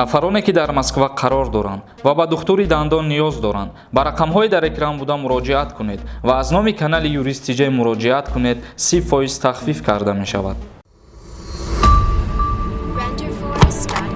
Нафароне, ки дар Москва қарор доранд ва ба духтури дандон ниёз доранд, ба рақамҳои дар экран буда муроҷиат кунед ва аз номи канали Юрист ТЖ муроҷиат кунед, 30% тахфиф карда мешавад. Renderforest.com.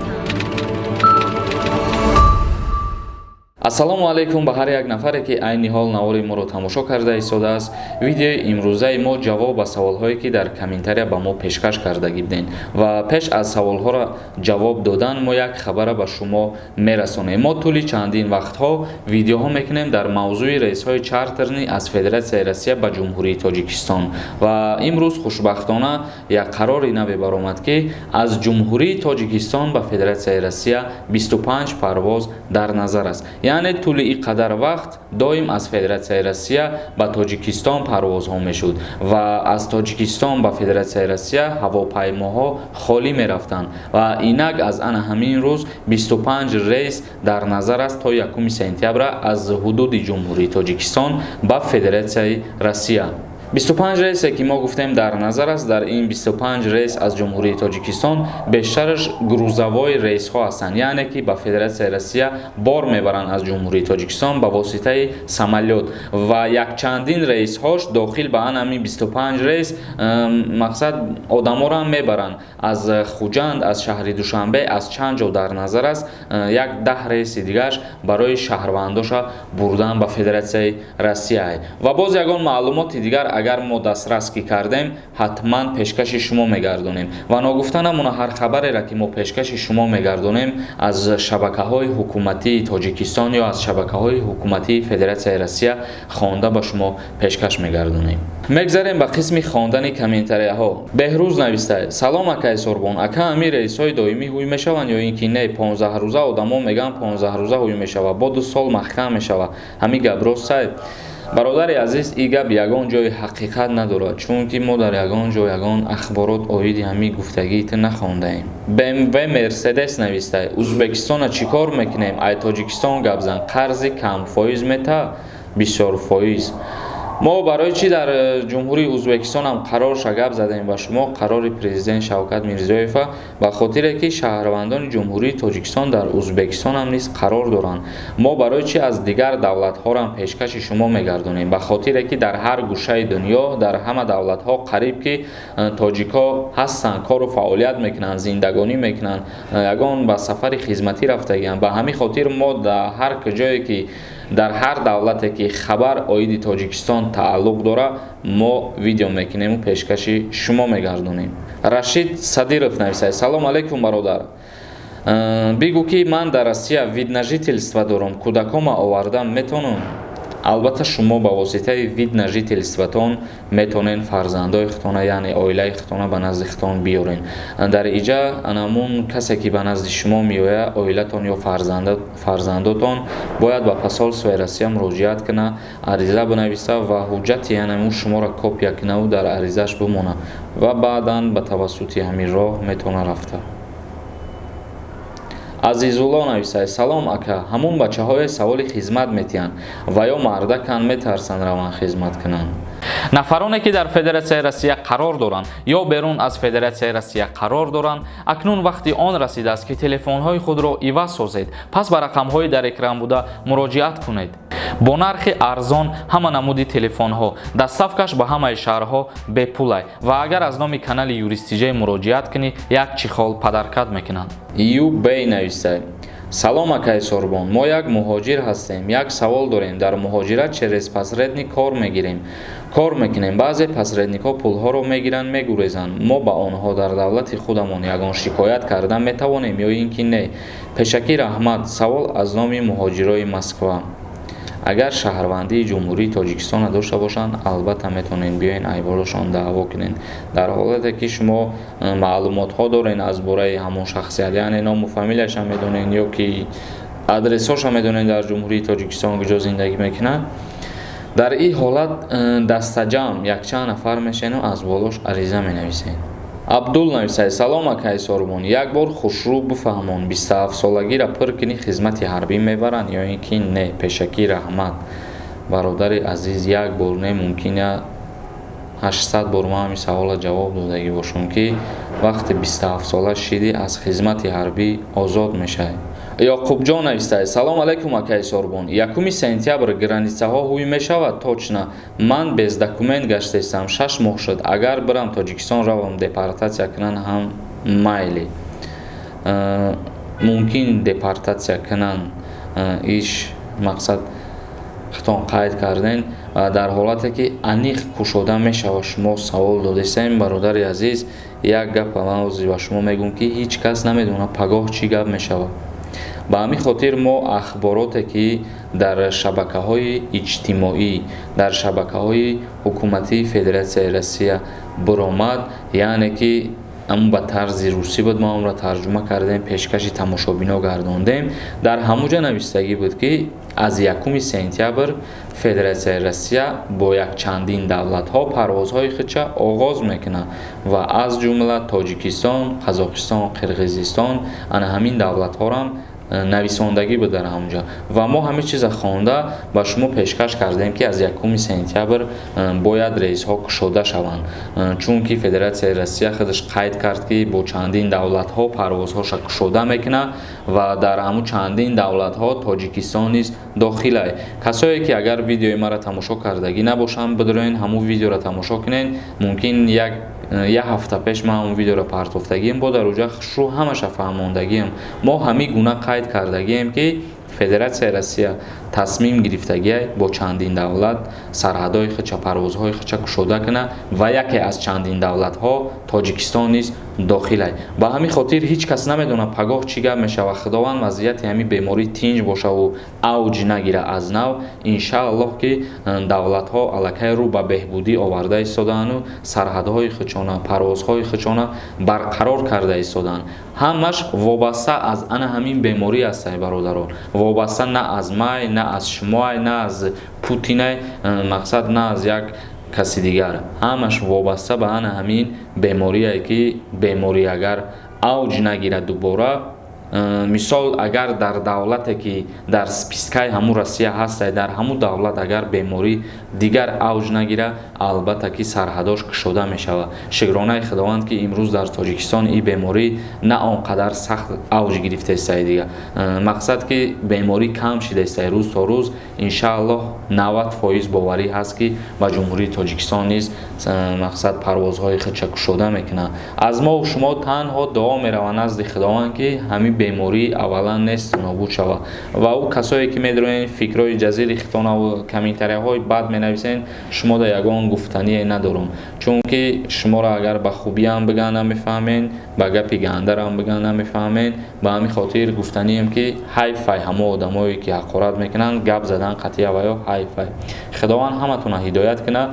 Ассалому алайкум ба ҳар як нафаре, ки айни ҳол навори моро тамошо карда истодааст. Видеои имрӯзаи мо ҷавоб ба саволҳое, ки дар комментария ба мо пешкаш кардагӣ будем. Ва пеш аз саволҳоро ҷавоб додан мо як хабара ба шумо мерасонем. Мо тӯли чандин вақтҳо видеоҳо мекунем дар мавзӯи рейсҳои чартернӣ аз Федератсияи Россия ба Ҷумҳурии Тоҷикистон. Ва имрӯз хушбахтона як қарори наве баромад, ки аз Ҷумҳурии Тоҷикистон ба Федератсияи Россия 25 парвоз дар назар аст. Яъне тӯли ин қадар вақт доим аз Федератсияи Россия ба Тоҷикистон парвозҳо мешуд ва аз Тоҷикистон ба Федератсияи Россия ҳавопаймоҳо холӣ мерафтанд. Ва инак аз ана ҳамин рӯз 25 рейс дар назар аст то 1 сентябра аз ҳудуди Ҷумҳурии Тоҷикистон ба Федератсияи Россия. 25 рейсе, ки мо гуфтем, дар назар аст, дар ин 25 рейс аз Ҷумҳурии Тоҷикистон бештараш грузовой рейсҳо ҳастанд, яъне ки ба Федератсияи Россия бор мебаранд аз Ҷумҳурии Тоҷикистон ба воситаи самолёт. Ва якчандин рейсҳош дохил ба ан ҳамин 25 рейс, мақсад, одаморо ҳам мебаранд аз Хуҷанд, аз шаҳри Душанбе, аз чанд ҷо дар назар аст, як 10 рейси дигараш барои шаҳрвандоша бурдан ба Федератсияи Россия. Ва боз ягон маълумоти дигар агар мо дастрас ки кардем, ҳатман пешкаши шумо мегардонем. Ва ногуфта намона, ҳар хабареро, ки мо пешкаши шумо мегардонем, аз шабакаҳои ҳукуматии Тоҷикистон ё аз шабакаҳои ҳукуматии Федератсияи Россия хонда ба шумо пешкаш мегардонем. Мегзарем ба қисми хондани комментарияҳо. Беҳрӯз нависта: «Салом, акаи Сорбон. Ака, ҳамин рейсҳои доимӣ ҳуй мешаванд ё ин ки не? 15 рӯза одамо мегӯянд, 15 рӯза ҳуй мешавад, бо 2 сол маҳкам мешавад. Ҳамин гап рост сай?» Бародари азиз, ин гап ягон ҷои ҳақиқат надорад, чунки мо дар ягон ҷо ягон ахборот оиди ҳамин гуфтагии ту нахондаем. БМВ Мерседес нависта: «Узбекистона чӣ кор мекунем? Ай Тоҷикистон гап зан. Қарзи камфоиз мета, бисёрфоиз?» Мо барои чӣ дар Ҷумҳурии Узбекистонам қарорша гап задем ба шумо, қарори президент Шавкат Мирзиёева, ба хотире ки шаҳрвандони Ҷумҳурии Тоҷикистон дар Узбекистонам низ қарор доранд. Мо барои чӣ аз дигар давлатҳорам пешкаши шумо мегардонем? Ба хотире ки дар ҳар гӯшаи дунё, дар ҳама давлатҳо қариб ки тоҷикҳо ҳастанд, кору фаъолият мекунанд, зиндагонӣ мекунанд, ягон ба сафари хизматӣ рафтагианд. Ба ҳамин хотир мо дар ҳар ҷое ки, дар ҳар давлате ки хабар оиди Тоҷикистон тааллуқ дорад, мо видео мекунему пешкаши шумо мегардонем. Рашид Садиров нависад: «Салом алайкум, бародар. Бигӯ, ки ман дар Россия вид на жительство дорам, кӯдакома овардан метавонам?» Албатта, шумо ба воситаи вид на жительствотон метавонед фарзандои худтона, яъне оилаи худтона ба назди худтон биёрен. Дар иҷа анамун касе, ки ба назди шумо меояд, оилатон ё фарзандотон, бояд ба посольствои Россия муроҷиат кунад, ариза бинависа ва ҳуҷҷати анамун шуморо копия кунаву дар аризааш бимонад ва баъдан ба тавассути ҳамин роҳ метавонад рафта. Азизулло нависад: «Салом, ака. Ҳамун бачаҳое саволи хизмат метиҳанд ва ё мардаканд, метарсанд раванд хизмат кунанд?» Нафароне, ки дар Федератсияи Россия қарор доранд ё берун аз Федератсияи Россия қарор доранд, акнун вақти он расидааст, ки телефонҳои худро иваз созед. Пас ба рақамҳои дар экран буда муроҷиат кунед. Бо нархи арзон ҳама намуди телефонҳо, доставкаш ба ҳамаи шаҳрҳо бепулай. Ва агар аз номи канали Юрист ТЖ муроҷиат кунӣ, як чехол подарка мекунанд. Юбей нависад: «Салом, акаи Сорбон. Мо як муҳоҷир ҳастем, як савол дорем. Дар муҳоҷират через посредник кор мегирем, кор мекунем. Баъзе посредникҳо пулҳоро мегиранд, мегурезанд. Мо ба онҳо дар давлати худамон ягон шикоят карда метавонем ё ин ки не? Пешакӣ раҳмат. Савол аз номи муҳоҷирои Москва.» Агар шаҳрвандии Ҷумҳурии Тоҷикистонро дошта бошанд, албатта метавонед биёен, айболашон даъво кунед. Дар ҳолате ки шумо маълумотҳо дорен аз бораи ҳамон шахсият, яъне ному фамилияша медонед ё ки адресҳоша медонед, дар Ҷумҳурии Тоҷикистон куҷо зиндагӣ мекунад, дар ин ҳолат дастаҷамъ якчанд нафар мешавену аз болош ариза менависед. Абдул нависад: «Салом, акаи Сорбон. Як бор хушрӯ бифаҳмон, 27-солагиро пур кунӣ, хизмати ҳарбӣ мебаранд ё ин ки не? Пешакӣ раҳмат.» Бародари азиз, як бор не, мумкин 800 бор ман ҳамин савола ҷавоб додагӣ бошам, ки вақти 27 сола шидӣ, аз хизмати ҳарбӣ озод мешавӣ. Ёқубҷон навистааст: «Салом алайкум, акаи Сорбон. 1 сентябр границаҳо ҳуй мешавад точно? Ман без документ гаштаистам, 6 моҳ шуд. Агар бирам Тоҷикистон равам, депортатсия кунанд ҳам майли?» Мумкин депортатсия кунанд. Иш мақсад хитон қайд карден, дар ҳолате ки аниқ кушода мешавад. Шумо савол додестем, бародари азиз. Як гапа ман ҳозир ба шумо мегӯям, ки ҳеҷ кас намедонад, пагоҳ чӣ гап мешавад. Ба ҳамин хотир мо ахбороте, ки дар шабакаҳои иҷтимоӣ, дар шабакаҳои ҳукуматии Федератсияи Россия буромад, яъне ки ҳамун ба тарзи русӣ буд, мо онро тарҷума кардем, пешкаши тамошобино гардондем. Дар ҳамун ҷо навистагӣ буд, ки аз 1 сентябр Федератсияи Россия бо якчандин давлатҳо парвозҳои худша оғоз мекунад ва аз ҷумла Тоҷикистон, Қазоқистон, Қирғизистон. Ана ҳамин давлатҳорам нависондагӣ буд дар ҳамунҷо ва мо ҳамин чиза хонда ба шумо пешкаш кардем, ки аз 1 сентябр бояд рейсҳо кушода шаванд, чунки Федератсияи Россия худаш қайд кард, ки бо чандин давлатҳо парвозҳоша кушода мекунад ва дар ҳамун чандин давлатҳо Тоҷикистон низ дохилай. Касое ки агар видеои маро тамошо кардагӣ набошанд, бидроен, ҳамун видеоро тамошо кунед. Мумкин як ҳафта пеш ман ҳамун видеоро партофтагием, бо дар уҷа хушрӯ ҳамаша фаҳмондагием. Мо ҳамин гуна қайд кардагием, ки Федератсияи Россия тасмим гирифтагиай бо чандин давлат сарҳадҳои худша, парвозҳои худша кушода кунад ва яке аз чандин давлатҳо Тоҷикистон низ дохилай. Ба ҳамин хотир ҳеҷ кас намедонад, пагоҳ чӣ гап мешавад. Худованд вазъияти ҳамин беморӣ тинҷ бошаву авҷ нагира аз нав. Иншааллоҳ, ки давлатҳо аллакай рӯ ба беҳбудӣ оварда истодаану сарҳадҳои худшона, парвозҳои худшона барқарор карда истодаанд. Ҳамаш вобаста аз ана ҳамин беморӣ ҳастай, бародарон, вобаста на аз май, на аз шумоай, на аз Путинай, мақсад, на аз як каси дигар. Ҳамаш вобаста ба ана ҳамин беморие, ки беморӣ агар авҷ нагирад дубора. Мисол, агар дар давлате, ки дар спискаи ҳамун Россия ҳастай, дар ҳамун давлат агар беморӣ дигар авҷ нагира, албатта ки сарҳадош кушода мешавад. Шукронаи Худованд, ки имрӯз дар Тоҷикистон ин беморӣ на он қадар сахт авҷ гирифтаистай дига. Мақсад, ки беморӣ кам шидаистай рӯз то рӯз. Иншааллоҳ, 90% боварӣ ҳаст, ки ба Ҷумҳурии Тоҷикистон низ, мақсад, парвозҳои худша кушода мекунад. Аз мову шумо танҳо дуо меравад назди Худованд, ки ҳамин беморӣ аввалан нест, нобуд шавад. Ва ӯ касое ки медроен, фикрҳои ҷазири хитонаву комментарияҳои бад менависен, шумо да ягон гуфтание надорам, чунки шуморо агар ба хубиам бигӯян, намефаҳмен, ба гапи гандарам бигӯян, намефаҳмен. Ба ҳамин хотир гуфтанием, ки ҳайфай ҳамо одамое ки ҳақорат мекунанд, гап задан қатъия ва ё ҳайфай. Худованд ҳаматонро ҳидоят кунад.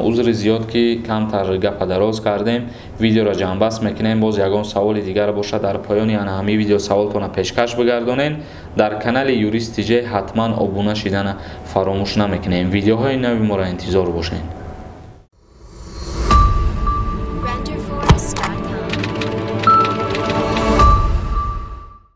Узри зиёд, ки камтар гапа дароз кардем. Видеоро ҷамъбаст мекунем. Боз ягон саволи дигар бошад, дар поёни ана ҳамин видео саволтонро пешкаш бигардонед. Дар канали Юрист Тиҷе ҳатман обуна шидана фаромӯш намекунем. Видеоҳои нави моро интизор бошед.